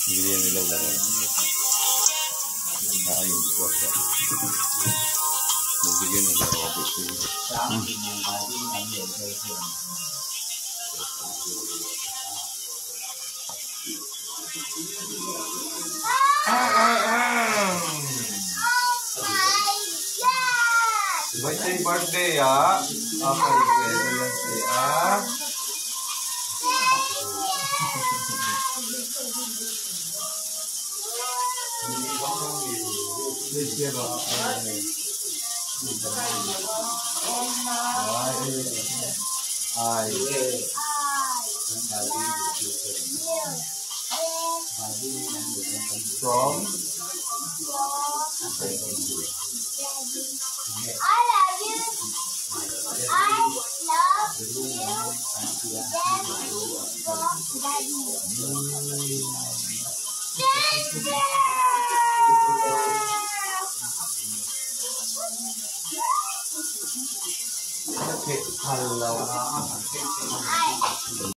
Biryani lo la rawh a in kuat tawh biryani la rawh tih chu Birthday ah a From I love you. I love you. Daddy from Daddy. Thank you. Okay, hello. I.